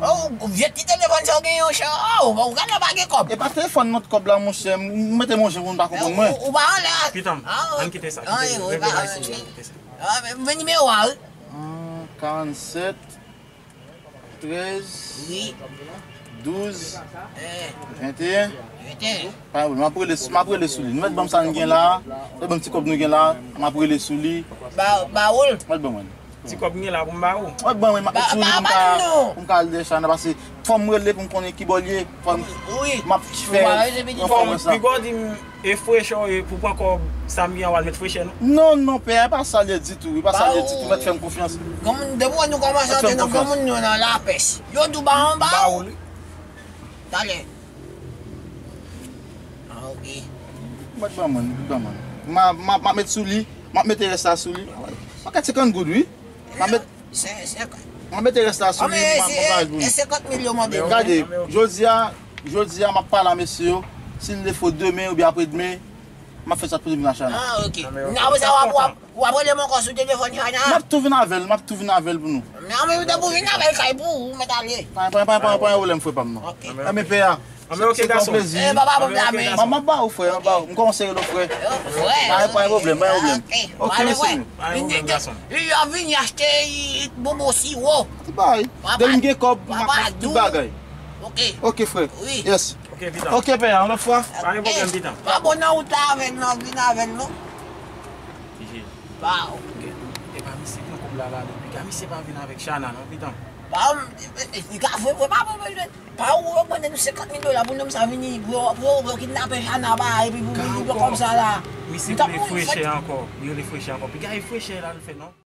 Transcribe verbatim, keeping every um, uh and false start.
Oh, vye ti telefòn sa w genyen, monchè. Oh, ou gade pa gen kòb. E pa telefòn non kòb la, monchè. M mete monchè pou m pa konprann mwen. Ou pa anlè. Pitan, ann kite sa. Kite, regle bay seri a, kite sa. Men nimewo a, wi. Karannsèt, trèz, Wi. Douz, venteyen. Pa gen pwoblèm, m ap rele, m ap rele sou li. Nou mèt ban m sa n gen la, mèt ban m ti kòb nou gen la, m ap rele sou li. Ba, ba ou l. Mèt ban mwen. Ti kòb m gen la pou m ba ou. Mèt ban mwen, m ap mèt sou li pou m ka, pou m ka al dèyè Chana, paske fò m rele pou m konnen ki bò l ye, fò m, m ap fè yon fò wè sa. Piga w di m e frechè w ye pou pran kòb sa m gen an w al met frechè non. Non, non, pè a, e pa sa l ye ditou, e pa sa l ye ditou, mèt fè m konfyans. Granmoun, depi nou kòmanse antre nan granmoun, nou nan lapès. Yo di w ba an ba ou. Talè. Ah, ok. Mèt ban mwen, mèt ban mwen. M a, m a, m ap met sou li, m ap mete rès la sou li. Pakèt senkant goud, wi. M ap met, m ap mete rès la sou li, m ap, m ap bay pou li. E senkant mil yo mande. Gade, jodi a, jodi a, m ap pale a mesye yo. Si l defo demen oubyen apre demen, m ap fè sa pou li vin a Chana. Ah, ok. Apre sa, w ap, w ap, w ap rele m ankò sou telefòn Chana. M ap tou vin avè l, m ap tou vin avè l pou nou. Men anmenmtan pou vin avè l kay pou ou, ou mèt ale. Pa, pa, pa, pa, pa gen pwoblèm, frè pa m, non. Ok. Enben, pè a, se yon plezi. Eh, papa, bon, la, men. M ap ba ou, frè, m ap ba ou. M kòmanse rele w frè. Frè. Pa, pa gen pwoblèm, pa gen pwoblèm. Ok, mèsi. Li ap vini achte bonbon siwo. Ti bagay. Dèyè m gen kòb, m ap tout bagay. Ok. Ok, frè. Yes. Ok, pita. Ok, pè a, yon lòt fwa. Pa gen pwoblèm, pita. Pa bon nan wout la avè l, non, vin avè l, non. Tije. Ba ou. E pa misye pran kòb la, la, li. Piga misye pa vin avèk Chana, non, pita. Ba ou, li ka vre, vre, pa bon, pa ou, yo mande nou senkant mil dola pou nonm sa vini, pou yo, pou yo, pou yo kidnape Chana, ba, epi pou, pou, pou kòb sa la. Misye rele frechè ankò. Li rele frechè ankò. Piga e frechè la, l fè, non.